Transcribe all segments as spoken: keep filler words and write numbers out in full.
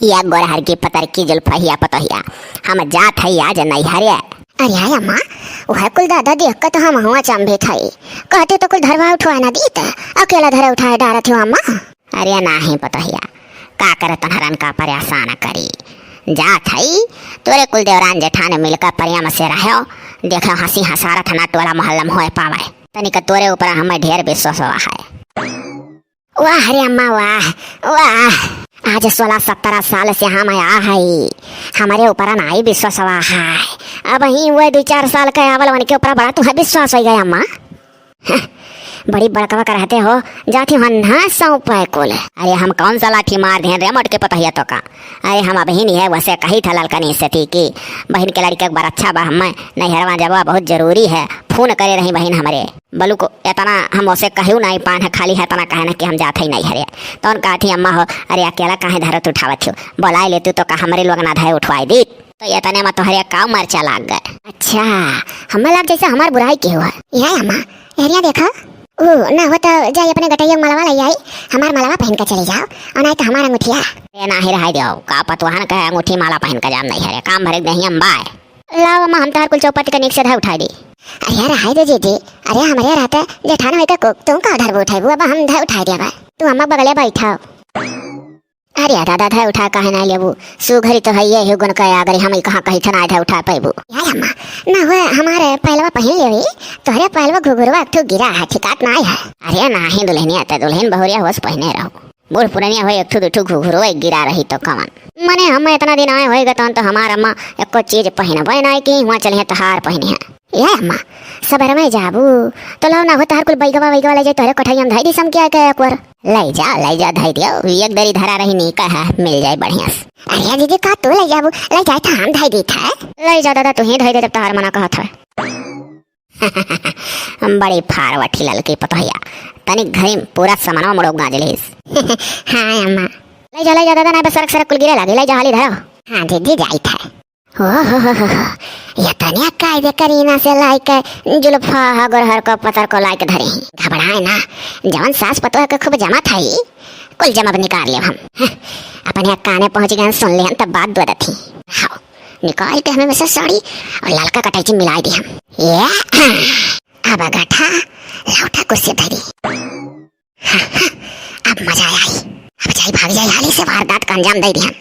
या गोरहर की पतर की जुल्फहिया पतोहिया, हम जात हई आज नैहरे। अरे हाय अम्मा, वह कुल दादा देख के तो हम हुआ चंभित हई। कहते तो कुल धरवा उठवा ना दीत, अकेला धरे उठाए डारत हो अम्मा। अरे नाही पतोहिया, का करे तोहरन का परेशान करी। जात हई, तोरे कुल देवरान जेठान मिलकर प्रेम से रहो। देखो हंसी हंसारत ना टोला मोहल्ला में होए पावे। तनिक तोरे ऊपर हमें ढेर विश्वास हुआ है। वाह रे अम्मा वाह, वाह। आज सोलह सत्रह साल से हम आया हई, हमरे ऊपर नाई विश्वास हुआ है। अब ही वो दो चार साल के आवल उनके ऊपर बड़ा तुम्हें विश्वास हो गया अम्मा। बड़ी बड़कवा करहते हो, जाती हन ना सौंप है कुल। अरे हम कौन सा लाठी मार दें रे मोटके पतोहिया तो का। अरे हम अबहिन है वैसे कही था ललकनी से थी कि बहिन के लड़के एक बार अच्छा बा, हमें नैहरवा जबवा बहुत जरूरी है, फोन करे रही बहिन हमरे। बलुक इतना हम उसे कहू नहीं पान है, खाली है इतना कहे ना कि हम जात ही नैहरे। तो उन कहती अम्मा हो, अरे अकेला काहे धरत उठावत हो, बोलाए लेतू तो का हमरे लोग ना धरे उठवाए दी। तो ये तने में तोहरे का मरचा लाग गए। अच्छा, हमें लाग जैसे हमार बुराई के हुआ। ये अम्मा, एरिया देखा। ओ, ना हो तो जाई अपने गटैया के मलवा ले आई, हमार मलवा पहन के चली जाओ, और नहीं तो हमार अंगूठिया। ए, नाही रहाई दियो, का पतवाहन का अंगूठी माला पहन के जाम नहीं है रे, काम भरे देही हम बाय। लाओ अम्मा, हम तोहर कुल चौपट के नीक से धर उठाई दी। अरे यार, हाय दे जीजी, अरे हमरे रहते जेठान होई के को-, तू का धरबो उठाइबू, अब हम धर उठाई दिया बा। तू अम्मा बगले बैठाओ। अरे दादा, धर उठा काहे ना लेबू? सुघरी तो है ये गुण का अगर हम कहाँ कहीं थना धर उठा पैबू। यार अम्मा, ना हुआ हमारे पहलवा पहन लेवी, तोहरे पहलवा घुघुरवा एक ठो गिरा है, ठिकात ना है। अरे नाही दुल्हनिया, ते दुल्हन बहुरिया होस पहने रहो। बूढ़ पुरनिया होए, एक ठो दू ठो घुघुरवा गिरा रही तो कवन। मने हम इतना दिन आए होए गतन तो हमार अम्मा एको चीज पहनबे ना की, हुआ चलिए तहार पहने है। ए अम्मा, सबेर में जाबू, तो लाओ ना हो तहार कुल बैगवा वैगवा ले जाए, तोहरे कोठरिया में धई दी समकिया के एक बार। ले जा, ले जा, धई दियो, एक दरी धरा रही नीका है, मिल जाए बढ़िया से। अरे दीदी, का तू ले जाबू? ले जाए तो हम धई दी था। ले जा दादा, तू ही धई दे जब तहार मना कहत है। हम बड़ी फारवठी ललकी पतोहिया, तनिक घरी में पूरा सामानवा मुड़ो गाज लेस। हाँ अम्मा। ले जा, ले जा दादा, ना बस सरक सरक कुल गिरे लागे, ले जा हाली धरो। हाँ दीदी, जाई था। ओहो, ये तनिया कायदे करीना से लाइके जुल्फा हा गोरहर को पतर को लाइके धरे ही। घबराए ना, जवन सास पतोह के खूब जमा था ही, कुल जमा निकाल लेब हम। हं, अपने काने पहुँच गए, सुन लेहन तब बात दो दथी। हाँ, निकाल के हमें में से साड़ी और ललका कटैची मिलाई दी हम। ये, अब गठा, लौटा कुर्सी धरी। अब मजा आई। अब जाई, भाग जाई, हाली से वारदात का अंजाम दे दिहन।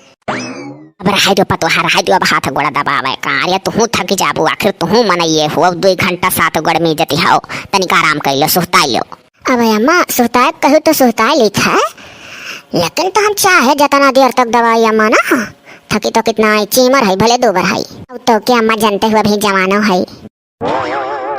अब रहाई दो पतोहा, रहाई दो, अब हाथ गोड़ा दबावे का। अरे तुहू थक जाबू, आखिर तुहू मनइये हो, अब दुई घंटा साथ गोड़ में जती हो, तनिक आराम कर लो, सुहताई लो। अब अम्मा सुहताए कहू तो सुहताए ली था, लेकिन तो हम चाहे जतना देर तक दबाई अम्मा ना, थकी तो कितना आई, चीमर है भले दो बार है। अब तो क्या अम्मा जानते हुए भी जवानो है।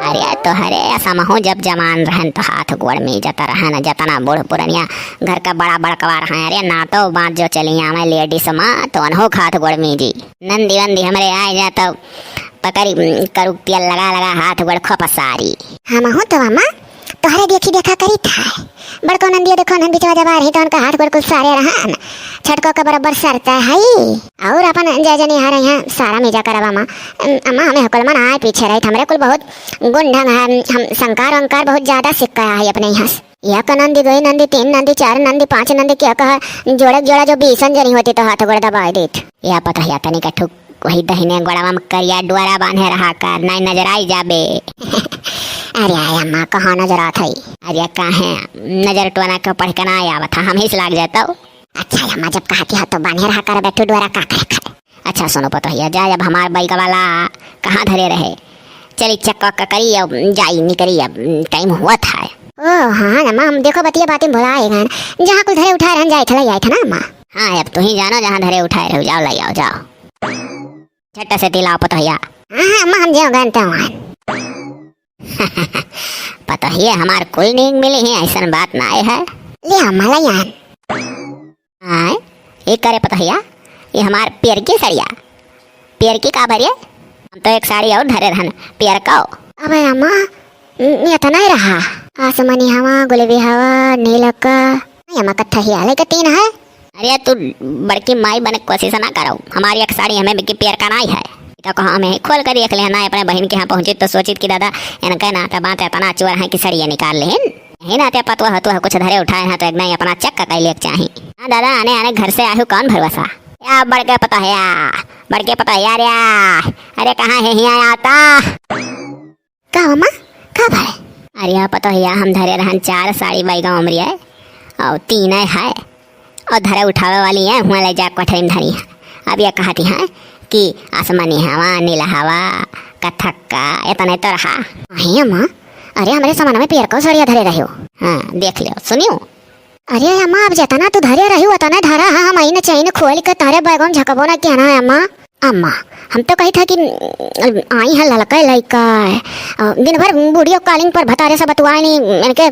अरे तोहरे असमहू जब जवान रहन तो हाथ गोड़ में जता रहन, जतना बूढ़ पुरनिया घर का बड़ा बड़कवा रहन। अरे ना तो बात जो चली आवे लेडीज मा तो अनहो हाथ गोड़ में जी। नंदी वंदी हमरे आए जा तो पकड़ी, उम, करू तेल लगा लगा हाथ गोड़ खो पसारी। हमहू तो अम्मा तोहरे देखी देखा करी था। बड़को नंदिया देखो नंदी चवा जबा रही तो उनका हाथ गोड़ कुल सारे रहन। छटको का बराबर सरता है। और अपन जय जनी हरे यहाँ सारा मेजा करवा मा। अम, अम्मा हमें हकल मन आए पीछे रही, हमरे कुल बहुत गुण ढंग है, हम संकार वंकार बहुत ज्यादा सिक्का है अपने यहाँ से। एक नंदी, दो नंदी, तीन नंदी, चार नंदी, पाँच नंदी क्या कहा, जोड़े जोड़ा जो बीसन जनी होती तो हाथ गोड़ दबाए देत। या पता है तनी का ठुक वही दहिने गोड़वा में करिया डोरा बांधे रहा कर, नहीं नजर आई जाबे। अरे आय अम्मा, कहाँ नजर आत है? अरे काहे नजर टोना के पढ़ के ना आवत है, हम ही से लाग जाता। अच्छा अम्मा, जब कहती है तो बांधे रहा कर, बैठू डोरा का करे कर। अच्छा सुनो पतोहिया, जा अब हमार बैग वाला कहाँ धरे रहे, चली चक्का का करी अब जाई निकरी, अब टाइम हुआ था। ओ हाँ अम्मा, हम देखो बतिया बातें भुला गए, जहाँ कुल धरे उठाए रहन जाए था, ले आए था ना अम्मा। हाँ अब तू ही जानो जहाँ धरे उठाए रहो, जाओ ले आओ जाओ। झट से तिलाओ पतोहिया। हाँ, हाँ, अम्मा, हम जो गनते हुआ। पतोहिए हमार कुल नीक मिली है, ऐसन बात ना है। ले अम्मा, ले आन। आय, ये करे पतोहिया, ये हमार पियर की सड़िया। पियर की का भरिए? हम तो एक साड़ी और धरे रहन, पियर का। अबे अम्मा, न-, ये तो नहीं रहा। आसमानी हवा, गुलाबी हवा, नीला का। नहीं अम्मा, कत्था ही आले के तीन है। अरे तू बड़की माई बने के कोशिश ना करो, हमारी एक साड़ी हमें बिकी पियर का नाई है। तो कहा हमें खोल कर देख लेना, अपने बहन के यहाँ पहुँची तो सोचित कि दादा इनके नाते बात इतना चोर है कि सड़िया निकाल लेन। यही नाते पतवा हतुआ कुछ धरे उठाए हैं तो एक नहीं अपना चेक का कैले के चाही। हाँ दादा, आने आने घर से आहू कौन भरोसा। या बड़के पतोहिया, बड़के पतोहिया रे, अरे कहाँ है हियाँ आता? का हो अम्मा, का भाई? अरे पतोहिया, हम धरे रहन चार साड़ी बैगा उमरिया, और तीन है, और धरे उठावे वाली है, हुआँ ले जा कोठरी में धरी है। अब ये कहती हैं कि आसमानी हवा, नीला हवा, कथक का, इतने तो रहा। अहे अम्मा, अरे हमरे सामान में पियरको सड़िया धरे रहियो। हाँ, देख लियो, सुनियो। अरे अम्मा, अब जतना तू धरे रहियो, उतने धरा है, हम आइन चैन खोल के तोहरे बैगों में झकबो ना किया ना अम्मा। अम्मा, हम तो कही था कि आई है ललका लइका, अ, दिन भर वीडियो कॉलिंग पर भतारे से बतुआए नहीं, इनके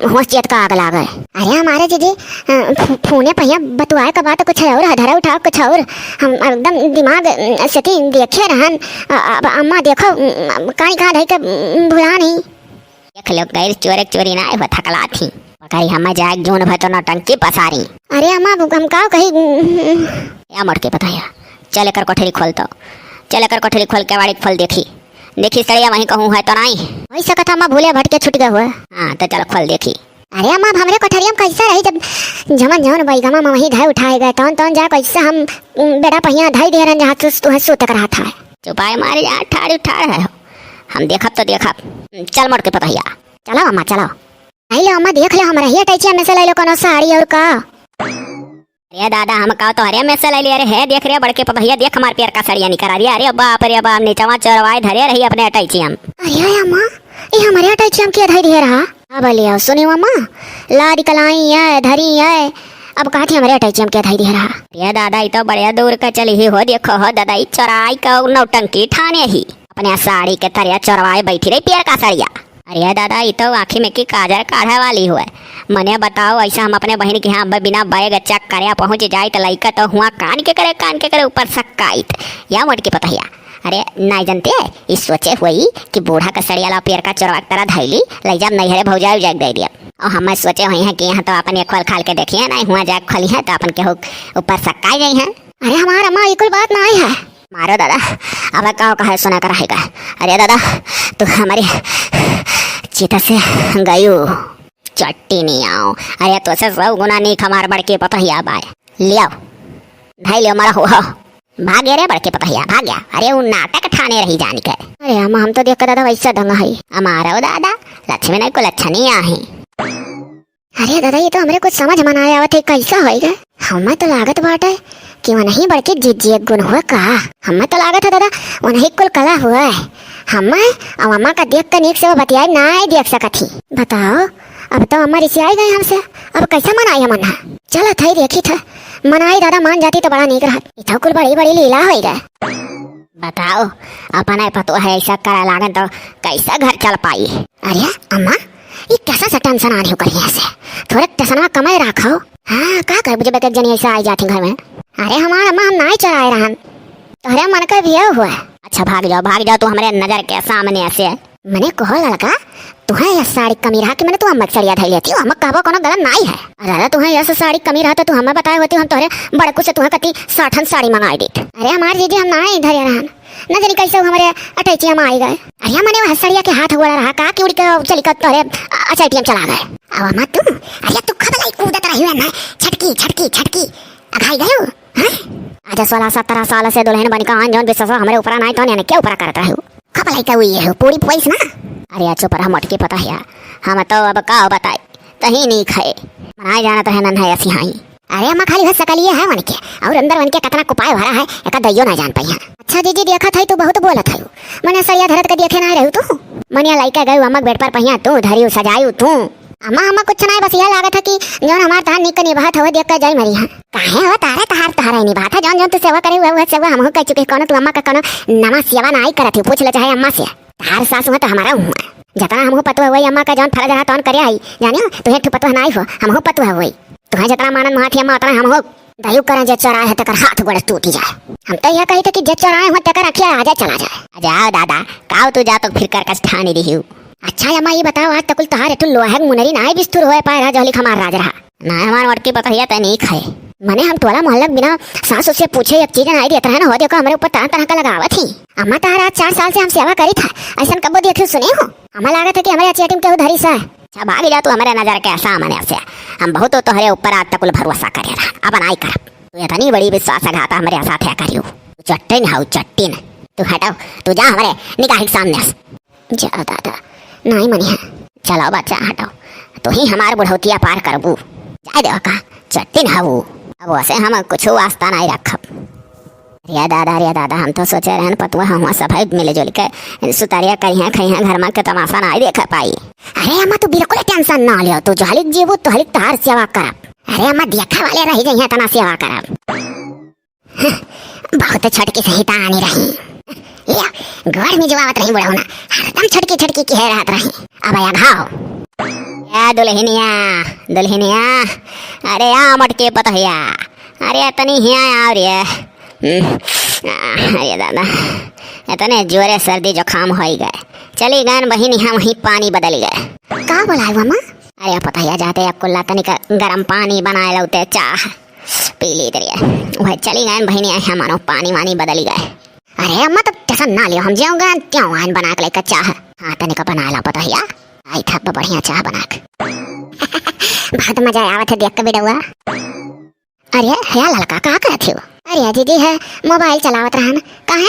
होश चेत का आग लागे। अरे हमारे जीजी, अ, फो-, फोने पहिया बतुआए का बात कुछ और है, धरा उठाओ कुछ और। हम एकदम दिमाग, अ, सेटिंग देखे रहन। अ, अब अम्मा देखो, अ, काई कहाँ धई के, अ, भुला नहीं। देख लो, गैर चोरे चोरी ना हो, थकला थी। पकड़ी हम जाए जून भर तो नौटंकी पसारी। अरे अम्मा, अब हम का कही? या मोटकी पतोहिया, चल एकर कोठरी खोल तो, चल एकर कोठरी खोल के वाड़ी खोल देखी, देखी सड़िया वहीं कहूँ है तो नहीं। वही सकत अम्मा भूले भटके छूट गए हुए। हाँ, तो चल खोल देखी। अरे अम्मा, अब हमरे कोठरिया में कैसा रही, जब जमन जमन बैगमा में वहीं धै उठाए गए, तौन तौन जा कैसे हम, उम, बेड़ा पहिया धै दे रहन, जहाँ तू, तू सूत कर रहा था। चुपाई मारी जा, ठाड़ी ठाड़ है हो, हम देखब तो देखब। चल मोटकी पतोहिया। चलो अम्मा, चलो। आई लो अम्मा, देख लो, हमरा ही अटैचिया में से ले लो कोनो साड़ी और का। अरे दादा, हम का तोहरे में से ले लिए रे, हे देख रे बड़के पतोहिया, देख हमार पियर का सड़िया निकरा दिया। अरे बाप रे बाप, नीचवा चोरवाए धरे रही अपने अटैचिया में। अरे अम्मा, ये हमारे अटैचिया में के धई दिए रहा? अब ले आओ, सुनियो अम्मा, लाद कलाई है, धरी है, अब कहा थी हमारे अटैचिया में के धई दिए रहा? अरे दादा, ये तो बड़े दूर का चली ही हो, देखो हो दादा, ये चोराई का नौटंकी ठाने ही। अपने साड़ी के तरिया चोरवाए बैठी रही पियर का सड़िया। अरे दादा, ई तो आँखी में की काजर काढ़े वाली हुए। मने बताओ, ऐसा हम अपने बहिन के यहाँ ब-, बिना बैग चेक करे पहुँच जाई त लइका तो हुआ कान के करे, कान के करे ऊपर सक्काइत। या मोटकी पतोहिया, अरे नाई जनते, ई सोचे हुई कि बूढ़ा के सड़िया ला पियर का चोरवा के तरह धैली, लई जाब नैहरे भौजाई उजाई के दे दिया। और हम सोचे हुई हैं कि यहाँ तो अपन ये खोल खाल के देखिए, नहीं हुआ जाए खोली है तो अपन केहू ऊपर सक्काई गई हैं। अरे हमार अम्मा, ई कुल बात नाई है। मारो दादा, अब का कहे सुना कर रहेगा। अरे दादा, तू हमारे चिता से गयो, चट्टी नहीं आओ। अरे तो से सौ गुना नहीं खमार बड़के पतोहिया बाय। लियाओ, भाई लियो मारा हुआ। भागे रे बड़के पतोहिया, भाग गया। अरे वो नाटक ठाने रही जान के। अरे अम्मा, हम तो देख के दादा वैसा ढंग है। हमारा दादा, लक्ष्मी नहीं को लक्षणी आहे। अरे दादा, ये तो हमरे कुछ समझ में ना आवत है, कैसा होएगा? हमें तो लागत बाटे कि वनही बड़के जिज्जी एक गुण हुआ का। हमें तो लागत है दादा, वनही कुल कला हुआ है। हमें अब अम्मा का देख के नीक से वो बतियाई ना ही देख सकत ही। बताओ, अब तो अम्मा रिसियाई गई हमसे, अब कैसा मनाई हमन हा? चलत है देखी था, मनाई दादा मान जाती तो बड़ा नीक रहत। ये तो कुल बड़ी बड़ी लीला होएगा। बताओ, अपने पतोह है ऐसा करे लागन तो कैसे घर चल पाई? अरे अम्मा, ये कैसा सा टेंशन आने हो करी ऐसे? थोड़े टेंशनवा कमाए रखो। हाँ, का कर बुझे बेकर जनी ऐसे आई जाती घर में। अरे हमार अम्मा, हम नाई चोराए रहन, तोहरे मन का भी हुआ। अच्छा भाग जाओ, भाग जाओ, तू हमरे नजर के सामने से। मने कहो लड़का, तुहे यह साड़ी कमी रहा कि मने तू अम्मा के सड़िया धई लेती हो, अम्मा कहबो कोनो गलत नाई है। अरे तुहे यह साड़ी कमी रहा तो तू हमें बताए होती, हम तोहरे बड़कू से तुहे कती साठन साड़ी मंगाई देत। अरे हमार जीजी, हम नाई धरे रहन, न जानी कैसे वो हमरे अटैचिया में आई गए। अरे मने वह सड़िया के हाथ गोड़ा रहा का कि उड़ के चली का तोहरे अटैचिया में चला गए। अब अम्मा तू, अरे तू खबलाई कूदत रही है ना, छटकी छटकी छटकी, अघाई गयो। हाँ? आज सोलह सत्रह साल से दुल्हन बन का आन जौन विश्वास हमरे ऊपर नाई तो ने के ऊपर करत रहे हो। खप लइका हुई है, पूरी पैस ना। अरे चुप रह मोटकी पतोहिया, हम तो अब का बताई, तही नहीं खाए। मनाए जानत रहे नन्हा ऐसी हाई। अरे अम्मा, खाली हो सकलिए है वनके, और अंदर वनके कतना कुपाय भरा है, एका दइयो ना जान पाई है। अच्छा जीजी, देखत है तू बहुत बोलत है, मने सरिया धरत के देखे ना रहू तू। मनिया लइका गयू अम्मा के बेड पर पहिया तू धरियो सजायू तू। अम्मा, अम्मा कुछ नाई, बस यह लागत है कि जौन हमार तहार निक निभात हवे देख के जाई मरी है। काहे हो तारे तहार तहार ही निभात है, जौन जौन तू सेवा करे हुए, वह सेवा हमहू कर चुके। कौनो तू अम्मा का कौनो नवा सेवा नाई करत ही, पूछ ले चाहे अम्मा से। तहार सास हुआ तो हमारा हुआ। जतना हमहू पतुआ हुई अम्मा का जौन फर्ज रहा तौन करे आई। जानियो, तुहे ठू पतुआ नाई हो, हमहू पतुआ हुई। तुहे जतना मानन महाथी अम्मा उतना हमहू दयू करें, जे चोराए है तेकर हाथ गोड़ टूटी जाए। हम तो यह कही थे कि जे चोराए हो तेकर अखिया आ जाए, चला जाए। जाओ दादा, काओ तू जा तो फिर कर कस ठानी रही हूँ। अच्छा अम्मा, ये बताओ, आज तक तहार एठू लोहे के मुनरी नाई बिस्तुर होए पाए रहा, जौलिक हमार राज रहा। ना हमार मोटकी पतोहिया तय नहीं खाए। मने हम टोला मोहल्ला के बिना सास से पूछे एक चीज नाई देत रहे ना, हो देखो हमरे ऊपर तरह तरह का लगावत ही। अम्मा तहार आज चार साल से हम सेवा करी था, ऐसन कबो देखे सुने हो? हमें लागत है कि हमरे अचेटी में केहू धरी सा। अच्छा भाग जा तू हमरे नजर के सामने से, हम बहुत तोहरे ऊपर आज तक भरोसा करे रहा, अब नाई करब। तू इतनी बड़ी विश्वासघाता हमरे साथ है करियो। तू चट्टिन हऊ, चट्टिन। तू हटो, तू जा हमरे निगाह के सामने से। जा दादा, नाहीं मनी है। चलो बच्चा, हटो। तू ही हमार बुढ़ौतिया पार करबू। जाए देवा का, चट्टिन हऊ। अब वैसे हम कुछ वास्ता नाहीं रखब। अरे दादा, अरे दादा, हम तो सोचे रहन पतुआ हुआ सब है मिलजुल के सुतरिया करिहैं, खइहैं, घर में के तमाशा नाहीं देख पाई। अरे अम्मा, तू बिल्कुल tension ना लियो, तू जहलिक जीबू, तोहलिक तोहार सेवा करब। अरे अम्मा, देखे वाले रह जइहैं, तना सेवा करब। बहुत छोटकी सहितानी रही। ये गोड़ में जुआवत रही बुढ़ौना, हरदम छोटकी छोटकी किहे रहत रही। अब या घाव। ए दुल्हनिया, दुल्हनिया, अरे आ मोटकी पतोहिया, अरे तनी हिया आओ रे। हम्म, अरे दादा, इतने जोरे सर्दी जुकाम होइ गए। चली गएन बहिनी, हम वहीं पानी बदल गए। का बोलाए अम्मा? अरे पतोहिया जाते अब कुल्ला तनिक गरम पानी बनाए लौते, चाह पी ली तरिया। वह चली गएन बहिनी, आई हमारो पानी वानी बदली गए। अरे अम्मा, तब tension ना लियो, हम जाऊंगा, क्यों आइन बना के लेकर चाह। हाँ, तनिक बना ला पतोहिया, आई था बढ़िया चाह बना के। बहुत मजा आवत है देख के बिडौआ। अरे, हे ललका, का करत हो? अरे जीजी, है mobile चलावत रहन। काहे?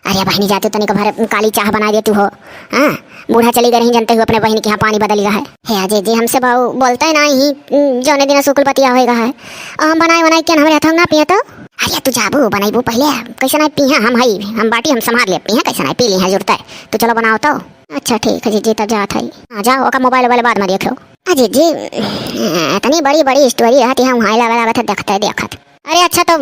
अरे बहिनी, जा तू तनिक भर काली चाह बनाइ देतू हो। हाँ, बूढ़ा चली गई रही, जनते हो अपने बहिनी के यहाँ पानी बदल गया है। हे जीजी, हमसे बाऊ बोलते ही नाहीं, जौने दिन सुकुल पतिया होएगा है। और हम बनाए बनाए के हमरे हाथों ना पिए तो? अरे तू जाबू, बनाइबू पहले, कैसे नाहीं पिए हम हई, हम बाटी हम संभाल ले, पिए कैसे नाहीं, पी ली है जरूरत है। तू चलो बनाओ तो। अच्छा ठीक है जीजी, तब जात है। हाँ जाओ, ओका mobile वोबाइल बाद में देखो। आ जीजी, इतनी बड़ी बड़ी story रहती है, वहाँ लगा लगा था देखते देखत। अरे अच्छा, तो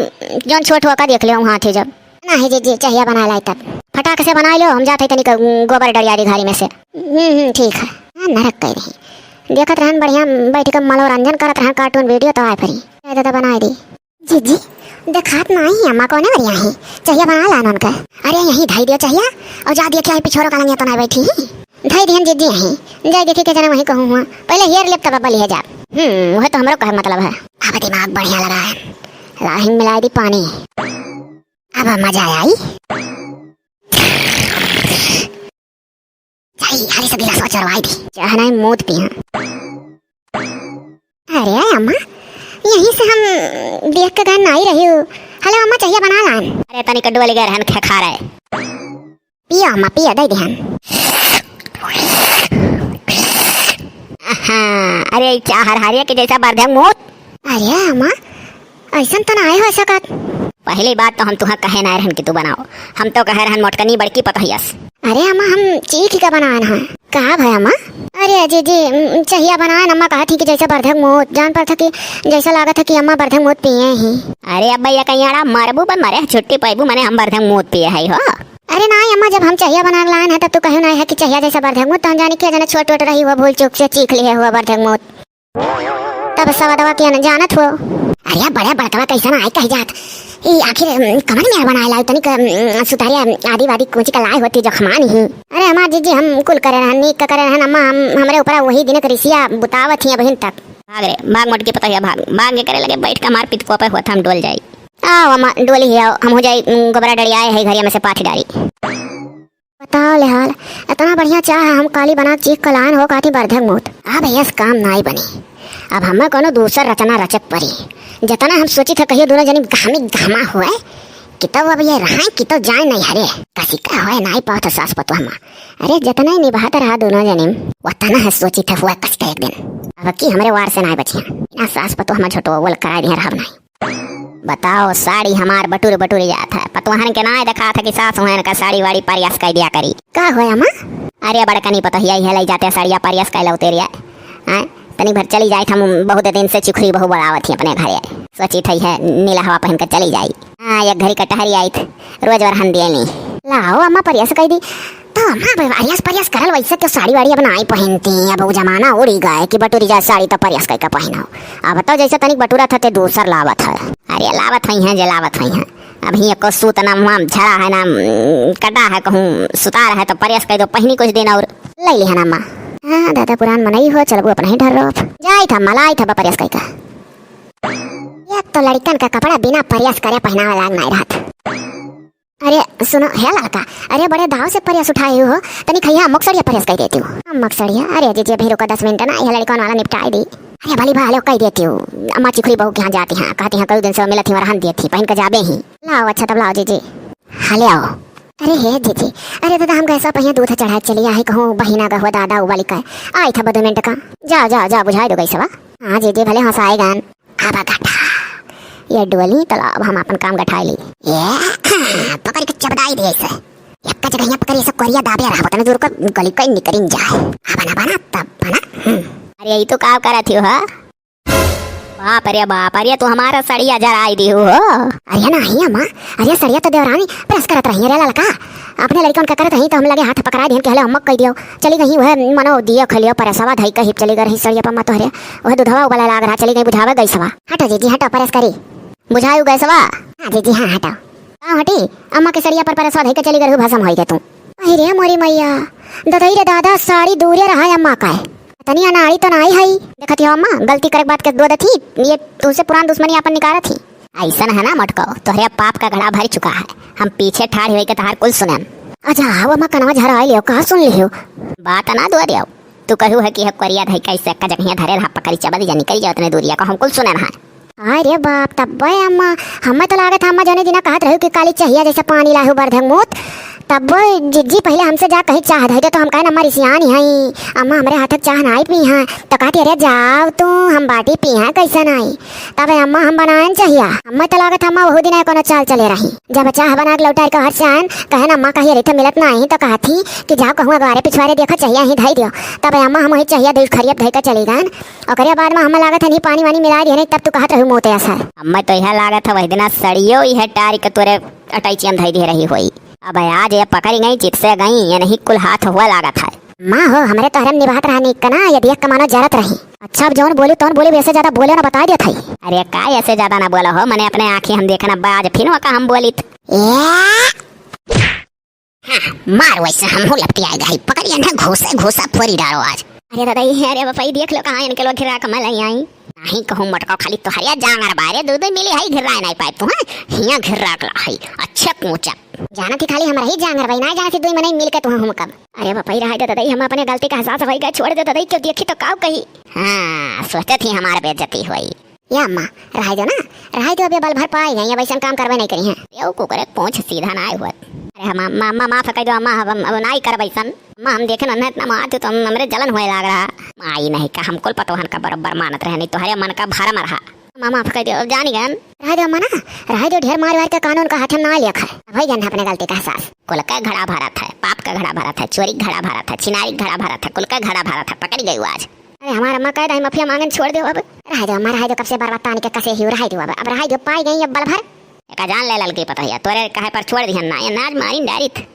जौन छोट हुआ का देख लियो वहाँ थे जब। नाहीं जीजी, चहिया बना लाई तब। फटाक से बना लो, हम जाते तनिक गोबर डरिया दी घारी में से। हम्म, हम्म, ठीक है। हाँ, नरक कह रही। देखत रहन बढ़िया, बैठ के मनोरंजन करत रहन, cartoon video तो आए फिरी। ए दादा, बनाए दी। जीजी, देखात नाहीं अम्मा कौने बढ़िया है। चहिया बना लान उनका। अरे यहीं धई दियो चहिया, और जा दियो कि आई पिछोरो का लंगिया तो नाहीं बैठी ही। धई दिहन जीजी यहीं। जाए देखी के जने वहीं कहूँ हुआ। पहले हेर लेब तब बलिए जाब। हम्म, वह तो हमरो कहे मतलब है। अब दिमाग बढ़िया लगा है। लाही मिला दी पानी। अब मजा आई। जाई, हाली से गिलास चरवाई दी। चाह नाहीं, मूत पिया। अरे अम्मा, यहीं से हम देख के गए नाहीं रही हो। हेलो अम्मा, चहिया बना लान। अरे तनिक डोल गए रहन, खे खा रहे। पिया अम्मा, पिया, दे दे हम। हाँ, अरे ई चाह हरहरिया के जैसा बरधे मूत। अरे अम्मा, अइसन तो नाहीं होइ सकत। पहली बात तो हम तुहा कहे नाहीं रहन कि तू बनाओ, हम तो कहे रहन मोटकनी बड़की पतोहिया से। अरे अम्मा, हम चीख के बनाएन हैं। का भय अम्मा? अरे जीजी, उम, चहिया बनाएन, अम्मा कहत ही कि जैसे बरधक मूत, जान पड़त है कि जैसा लागत है कि अम्मा बरधक मूत पिए ही। अरे अब्बा, ये कहीं अड़ा मरबू बन मरे, छुट्टी पैबू, मने हम बरधक मूत पिए है हो। अरे नाहीं अम्मा, जब हम चहिया बना के लाएन है तब तू कहो नाहीं है कि चहिया जैसा बरधक मूत, तो हम जानी कि जना छोट वोट रही हुआ, भूल चूक से चीख लिए हुआ बरधक मूत। तब सवदवा के न जानत हो। अरे बड़े बड़कवा कैसन आए कह जात। ई आखिर, उम, कमन मेर बनाए लाए तनिक, उम, सुतारिया आदि वादी कूच के लाए होती जखमान ही। अरे हमार जीजी, हम कुल करे रहन, नीक का करे रहन अम्मा, हम, हमरे ऊपर वही दिन के रिसिया बुतावत ही अबहिन तक। भाग रे, भाग मोटकी पतोहिया, भाग, भाग के करे लगे बैठ के हमार पितको पे होत हम डोल जाई। आओ अम्मा, डोली ही आओ, हम हो जाई, उम, गोबरा डरियाए है घरिया में से पाथ डारी। बताओ ले हाल, इतना बढ़िया चाह हम काली बना चीख कलान हो काटी बरधक मूत। अब यस काम नाई बनी, अब हमें कोनो दूसर रचना रचक परी। जतना हम सोची थे कहियो दोनों जनी गहमी गहमा हुए कि तब अब ये रहाए कि तो जाए नहीं हरे। कसी का होए नाई पावत सास पतोह मा। अरे जतना ही निभात रहा दोनों जनी, वतना है सोची थे हुआ कस का एक दिन। अब की हमरे वार से नाई बचिया, ना सास पतोह मा झोटो बोल कराए दिया रहब नाई। बताओ, साड़ी हमार बटुर बटुर जात है। पतोहन के नाय देखात है कि सास हुएन का साड़ी वाड़ी प्रयास कर दिया करी। का होया माँ? अरे बड़कनी पतोहिया ही लाई जाते साड़िया प्रयास कर लौते रिया। हैं? तनी भर चली जाए, हम बहुत दिन से चुखरी बहू बढ़ावत ही अपने घरे। सोची थई है नीला हवा पहन कर चली जाई। हाँ, एक घड़ी का टहरी आई थ, रोज वरहन दिए नी। लाओ अम्मा प्रयास कर दी। तो अम्मा, अब प्रयास, प्रयास करल वैसे तो साड़ी वाड़ी अब नाई पहनती, अब वो जमाना उड़ी गए कि बटुरी जाए साड़ी तो प्रयास करके पहनो। अब तो जैसे तनिक बटुरा था ते दूसर लावत है। अरे लावत है हैं, जे लावत है हैं। अब ही एको सूत ना मुँह झड़ा है ना, उम, कटा है, कहूँ सुतार है तो प्रयास कर दो पहनी कुछ दिन और। ले ली है ना अम्मा। हाँ दादा, पुरान मनई हो, चलबू अपने ही ढर्रो। जाई था अम्मा, लाई था प्रयास करके। एक तो लड़कन का कपड़ा बिना प्रयास करे पहनावे लाग नाई रहत। अरे सुनो, हे ललका, अरे बड़े दाव से प्रयास उठाए हो, तनी खैया अम्मक सड़िया प्रयास कर देती हूँ। अम्मक सड़िया? अरे जीजी, अभी रुको दस मिनट ना, यह लड़कन वाला निपटाए दी। अरे भली भा, हले कहि देती हूँ, अम्मा चिखुरी बहू के यहाँ जाती हैं, कहती हैं कई दिन से वो मिलत ही, वरहन देती, पहिन के जाबे ही। लाओ, अच्छा तब लाओ जीजी। हले आओ। अरे हे जीजी, अरे दादा, हम गैसवा पहिया दूध चढ़ाए चली आई, कहूँ बहिना गहुआ दादा उबाली का। आई था बदो मिनट का। जाओ, जाओ, जाओ, बुझाई दो गैसवा। हाँ जीजी, भले हंसाए गान। अब गठा, ये डोली तो अब हम अपन काम गठाए ली। ये पकड़ के चबदाई दे इसे। एक जगह यहाँ पकड़, ये सब कोरिया दाबे रहा, बतने दूर को गली को निकरिन जाए। अब बना, बना, तब बना। हम्म। अरे, ये तो का करत हो, हा? बाप रे बाप, अरे तू हमारा सड़िया जराई दी हो। अरे नाही अम्मा, अरे सड़िया तो देवरानी press करत रही रे ललका। अपने लड़कन का करत रही तो हम लगे हाथ पकड़ा दिहन कि हले अम्मा कह दियो। चली गई वह मनो दियो खलियो press वा धई के हिप चली गई रही सड़िया पर मत तोहरे। वह दूधवा उबला लाग रहा, चली गई बुझावे गैसवा। हटो जीजी हटो, press करी। बुझायु गैसवा? हाँ जीजी हाँ हटो। का हटी? अम्मा के सड़िया पर press वा धई के चली गई रहू, भसम होई के तू। अरे मोरी मैया, ददई रे दादा, साड़ी दूरे रहा अम्मा का है। तनी अनाड़ी तो नाई हई। देखत हो अम्मा, गलती करे के बात के दो दथी, ये तुमसे पुरान दुश्मनी आपन निकारत ही। ऐसन है ना मटको, तोहरे पाप का घड़ा भर चुका है। हम पीछे ठाड़ होई के तहार कुल सुनेम। अच्छा, आओ अम्मा, कनवा झरा लियो, कहाँ सुन लियो? बात ना दो दियो। तू कहू है कि है कोरिया धई कैसे का जगह धरे रहा, पकड़ी चबदी जा निकल जाओ, इतने दूरिया को हम कुल सुने रहा। अरे बाप, तब्बे अम्मा, हमें तो लागत है अम्मा जौने दिना कहत रहू कि काली चहिया जैसे पानी लाहू बरधक मूत, तब्बे जिज्जी पहले हमसे जा कहीं चाह धई दे तो हम कहे अम्मा रिसियानी हई, अम्मा हमरे हाथ के चाह नाई पी हैं, तो कहती अरे जाओ तू, हम बाटी पी हैं कैसे नाई, तब अम्मा हम बनाएन चहिया। हमें तो लागत अम्मा वहू दिना कोनो चाल चले रही, जब चाह बना के लौटाई के घर से आएन, कहे अम्मा कहीं अरे थे मिलत नाई तो कहत ही कि जाओ कहूँ अगवारे पिछवारे देखो चहिया ही धई दियो, तब अम्मा हम वही चहिया दूध खरियत धई के चली गएन। ओकरे बाद में हमें लागत है नहीं पानी वानी मिला दिए नहीं, तब तू कहत रहू मोते असर। हमें तो यह लागत है वही दिना सड़ियो यह टारी के तोरे अटैचियन धई दे रही होई। अब आज ये पकड़ी गई, चित से गई, ये नहीं कुल हाथ हुआ लागत है। माँ हो, हमरे तोहरे में निभात रहा निक ना, ये दिया कमानो जरत रही। अच्छा, अब जौन बोलू तौन बोली, वैसे ज्यादा बोले ना, बता देत है। अरे का ऐसे ज्यादा ना बोला हो, मने अपने आँखी हम देखना बा, आज फिर वका हम बोलित। ए! हाँ, मार वैसे हमहू लपटिया गई, पकड़िए ना, घूसे घूसा फोरी डालो आज। अरे दादा, ये अरे बापा, ये देख लो कहाँ इनके लोग घिरा के मैं लई आई। नहीं कहूँ मटको, खाली तोहरिया जांगर बारे, दो दो मिली है, घिरा नहीं पाए तू, हैं? हियाँ घिरा के ला है, अच्छे कूचा। जाना थी खाली हमरा ही जांगर भाई, ना जाना थी दो मने मिल के तू हम कब। अरे बापा, ये रहा दे दादा, हम अपने गलती का एहसास होई गए, छोड़ दे दादा, क्यों देखी तो काव कही। हाँ, सोचे थी हमार बेइज्जती होई। या अम्मा, रहाई दो ना, रहाई दो, अब ये बल भर पाई गई, अब ऐसन काम करबे नहीं करी हैं। यो कुकरे पूछ सीधा ना आए हुआ। अरे हम अम्मा, अम्मा माफ कर दो अम्मा, अब हम अब नाई करब ऐसन। अम्मा हम देखे ना इतना मार तो हम, हमरे जलन होए लाग रहा। माई नहीं का हम कुल पतोहन का बरोबर मानत रहे, नहीं तोहरे मन का भरम रहा। अम्मा माफ कर दो, अब जानी गन। रहाई दो अम्मा ना, रहाई दो, ढेर मार वार के कानून का हाथ में ना लिया खाए। अब होई गन अपने गलती का एहसास। कुल का घड़ा भरत है, पाप का घड़ा भरत है, चोरी का घड़ा भरत है, छिनारी का घड़ा भरत है, कुल का घड़ा भरत है, पकड़ी गई आज। अरे हमार अम्मा कह दे, माफिया मांगन छोड़ दो अब। रहाई दो अम्मा, रहाई दो, कब से बार बार तानी के कसे ही, रहाई दो अब, अब रहाई दो, पाई गई अब बल भर। एका जान ले ललकी पतोहिया, तोरे कहे पर छोड़ दिहन ना, ये नाज मारिन डारित।